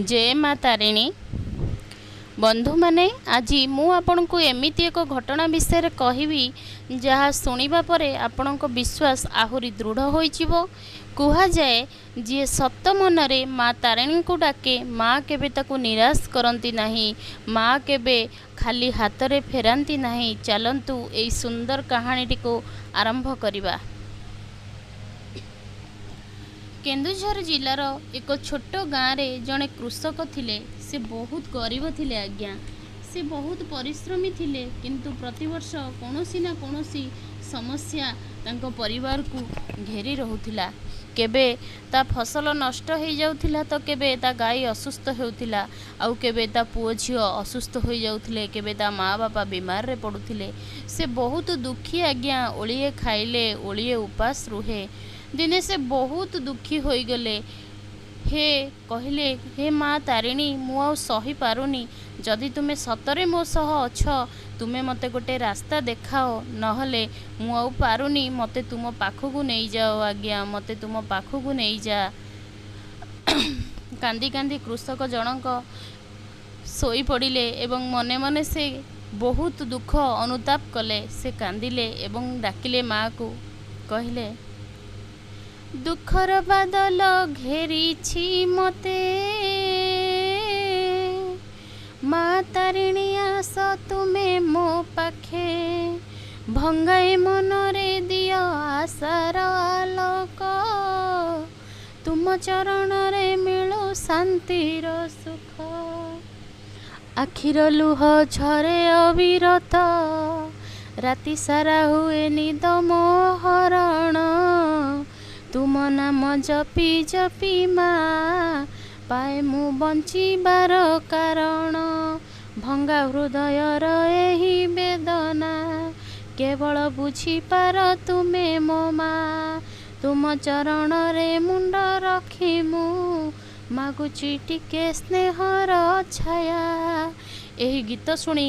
ଜୟ ମା ତାରିଣୀ। ବନ୍ଧୁମାନେ, ଆଜି ମୁଁ ଆପଣଙ୍କୁ ଏମିତି ଏକ ଘଟଣା ବିଷୟରେ କହିବି ଯାହା ଶୁଣିବା ପରେ ଆପଣଙ୍କ ବିଶ୍ୱାସ ଆହୁରି ଦୃଢ଼ ହୋଇଯିବ। କୁହାଯାଏ, ଯିଏ ସତ ମନରେ ମା ତାରିଣୀଙ୍କୁ ଡାକେ, ମା କେବେ ତାକୁ ନିରାଶ କରନ୍ତି ନାହିଁ, ମା କେବେ ଖାଲି ହାତରେ ଫେରାନ୍ତି ନାହିଁ। ଚାଲନ୍ତୁ ଏଇ ସୁନ୍ଦର କାହାଣୀଟିକୁ ଆରମ୍ଭ କରିବା। କେନ୍ଦୁଝର ଜିଲ୍ଲାର ଏକ ଛୋଟ ଗାଁରେ ଜଣେ କୃଷକ ଥିଲେ। ସେ ବହୁତ ଗରିବ ଥିଲେ ଆଜ୍ଞା। ସେ ବହୁତ ପରିଶ୍ରମୀ ଥିଲେ, କିନ୍ତୁ ପ୍ରତିବର୍ଷ କୌଣସି ନା କୌଣସି ସମସ୍ୟା ତାଙ୍କ ପରିବାରକୁ ଘେରି ରହୁଥିଲା। କେବେ ତା ଫସଲ ନଷ୍ଟ ହେଇଯାଉଥିଲା ତ କେବେ ତା ଗାଈ ଅସୁସ୍ଥ ହେଉଥିଲା, ଆଉ କେବେ ତା ପୁଅ ଝିଅ ଅସୁସ୍ଥ ହୋଇଯାଉଥିଲେ, କେବେ ତା ମା ବାପା ବିମାରରେ ପଡ଼ୁଥିଲେ। ସେ ବହୁତ ଦୁଃଖୀ ଆଜ୍ଞା। ଓଳିଏ ଖାଇଲେ ଓଳିଏ ଉପାସ ରୁହେ। ଦିନେ ସେ ବହୁତ ଦୁଃଖୀ ହୋଇଗଲେ। ହେ କହିଲେ, ହେ ମା ତାରିଣୀ, ମୁଁ ଆଉ ସହିପାରୁନି। ଯଦି ତୁମେ ସତରେ ମୋ ସହ ଅଛ, ତୁମେ ମୋତେ ଗୋଟେ ରାସ୍ତା ଦେଖାଅ, ନହେଲେ ମୁଁ ଆଉ ପାରୁନି। ମୋତେ ତୁମ ପାଖକୁ ନେଇଯାଅ ଆଜ୍ଞା, ମୋତେ ତୁମ ପାଖକୁ ନେଇଯା। କାନ୍ଦି କାନ୍ଦି କୃଷକ ଜଣକ ଶୋଇପଡ଼ିଲେ ଏବଂ ମନେ ମନେ ସେ ବହୁତ ଦୁଃଖ ଅନୁତାପ କଲେ। ସେ କାନ୍ଦିଲେ ଏବଂ ଡାକିଲେ ମାଆକୁ, କହିଲେ, ଦୁଃଖର ବାଦଲ ଘେରିଛି ମତେ, ମା ତାରିଣୀ ଆସ ତୁମେ ମୋ ପାଖେ, ଭଙ୍ଗାଏ ମନରେ ଦିଅ ଆଶାର ଆଲୋକ, ତୁମ ଚରଣରେ ମିଳୁ ଶାନ୍ତିର ସୁଖ। ଆଖିର ଲୁହ ଝରେ ଅବିରତ, ରାତି ସାରା ହୁଏ ନିଦ ମୋ ହରଣ, ତୁମ ନାମ ଜପି ଜପି ମା ପାଏ ମୁଁ ବଞ୍ଚିବାର କାରଣ। ଭଙ୍ଗା ହୃଦୟର ଏହି ବେଦନା କେବଳ ବୁଝିପାର ତୁମେ ମୋ ମା, ତୁମ ଚରଣରେ ମୁଣ୍ଡ ରଖି ମୁଁ ମାଗୁଛି ଟିକେ ସ୍ନେହର ଛାୟା। ଏହି ଗୀତ ଶୁଣି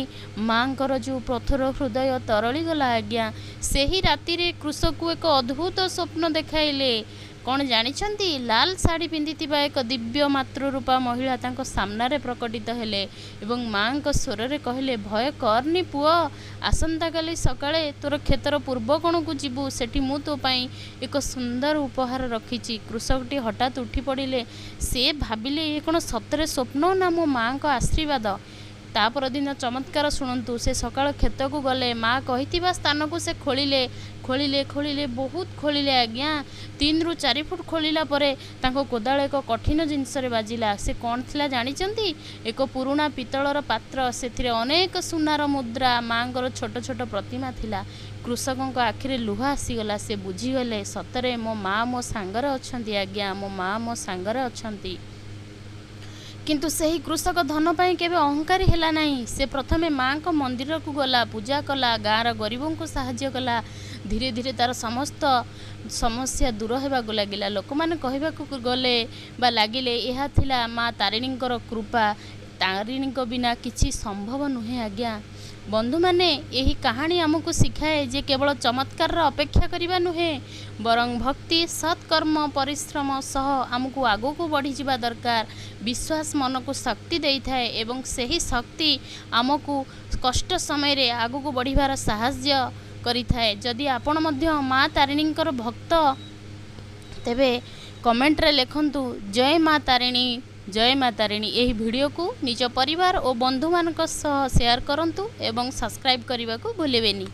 ମାଙ୍କର ଯେଉଁ ପଥର ହୃଦୟ ତରଳିଗଲା ଆଜ୍ଞା। ସେହି ରାତିରେ କୃଷକୁ ଏକ ଅଦ୍ଭୁତ ସ୍ୱପ୍ନ ଦେଖାଇଲେ। କ'ଣ ଜାଣିଛନ୍ତି? ଲାଲ ଶାଢ଼ୀ ପିନ୍ଧିଥିବା ଏକ ଦିବ୍ୟ ମାତୃରୂପା ମହିଳା ତାଙ୍କ ସାମ୍ନାରେ ପ୍ରକଟିତ ହେଲେ ଏବଂ ମାଙ୍କ ସ୍ୱରରେ କହିଲେ, ଭୟ କରନି ପୁଅ, ଆସନ୍ତାକାଲି ସକାଳେ ତୋର କ୍ଷେତର ପୂର୍ବ କୋଣକୁ ଯିବୁ, ସେଠି ମୁଁ ତୋ ପାଇଁ ଏକ ସୁନ୍ଦର ଉପହାର ରଖିଛି। କୃଷକଟି ହଠାତ୍ ଉଠି ପଡ଼ିଲେ। ସେ ଭାବିଲେ, ଇଏ କ'ଣ ସତରେ ସ୍ୱପ୍ନ ନା ମୋ ମାଙ୍କ ଆଶୀର୍ବାଦ? ତା ପରଦିନ ଚମତ୍କାର ଶୁଣନ୍ତୁ। ସେ ସକାଳ କ୍ଷେତକୁ ଗଲେ। ମା କହିଥିବା ସ୍ଥାନକୁ ସେ ଖୋଳିଲେ, ଖୋଳିଲେ, ଖୋଳିଲେ, ବହୁତ ଖୋଳିଲେ ଆଜ୍ଞା। 3ରୁ 4 ଫୁଟ ଖୋଳିଲା ପରେ ତାଙ୍କ କୋଦାଳ ଏକ କଠିନ ଜିନିଷରେ ବାଜିଲା। ସେ କ'ଣ ଥିଲା ଜାଣିଛନ୍ତି? ଏକ ପୁରୁଣା ପିତ୍ତଳର ପାତ୍ର। ସେଥିରେ ଅନେକ ସୁନାର ମୁଦ୍ରା, ମାଙ୍କର ଛୋଟ ଛୋଟ ପ୍ରତିମା ଥିଲା। କୃଷକଙ୍କ ଆଖିରେ ଲୁହ ଆସିଗଲା। ସେ ବୁଝିଗଲେ, ସତରେ ମୋ ମା ମୋ ସାଙ୍ଗରେ ଅଛନ୍ତି ଆଜ୍ଞା, ମୋ ମା ମୋ ସାଙ୍ଗରେ ଅଛନ୍ତି। କିନ୍ତୁ ସେହି କୃଷକ ଧନ ପାଇଁ କେବେ ଅହଙ୍କାରୀ ହେଲା ନାହିଁ। ସେ ପ୍ରଥମେ ମାଙ୍କ ମନ୍ଦିରକୁ ଗଲା, ପୂଜା କଲା, ଗାଁର ଗରିବଙ୍କୁ ସାହାଯ୍ୟ କଲା। ଧୀରେ ଧୀରେ ତାର ସମସ୍ତ ସମସ୍ୟା ଦୂର ହେବାକୁ ଲାଗିଲା। ଲୋକମାନେ କହିବାକୁ ଗଲେ ବା ଲାଗିଲେ, ଏହା ଥିଲା ମା ତାରିଣୀଙ୍କର କୃପା। ତାରିଣୀଙ୍କ ବିନା କିଛି ସମ୍ଭବ ନୁହେଁ ଆଜ୍ଞା। ବନ୍ଧୁମାନେ, ଏହି କାହାଣୀ ଆମକୁ ଶିଖାଏ ଯେ କେବଳ ଚମତ୍କାରର ଅପେକ୍ଷା କରିବା ନୁହେଁ, ବରଂ ଭକ୍ତି, ସତ୍କର୍ମ, ପରିଶ୍ରମ ସହ ଆମକୁ ଆଗକୁ ବଢ଼ିଯିବା ଦରକାର। ବିଶ୍ୱାସ ମନକୁ ଶକ୍ତି ଦେଇଥାଏ ଏବଂ ସେହି ଶକ୍ତି ଆମକୁ କଷ୍ଟ ସମୟରେ ଆଗକୁ ବଢ଼ିବାର ସାହାଯ୍ୟ କରିଥାଏ। ଯଦି ଆପଣ ମଧ୍ୟ ମା ତାରିଣୀଙ୍କର ଭକ୍ତ, ତେବେ କମେଣ୍ଟରେ ଲେଖନ୍ତୁ ଜୟ ମା ତାରିଣୀ, ଜୟ ମା ତାରିଣୀ। ଏହି ଭିଡ଼ିଓକୁ ନିଜ ପରିବାର ଓ ବନ୍ଧୁମାନଙ୍କ ସହ ସେୟାର କରନ୍ତୁ ଏବଂ ସବସ୍କ୍ରାଇବ୍ କରିବାକୁ ଭୁଲିବେନି।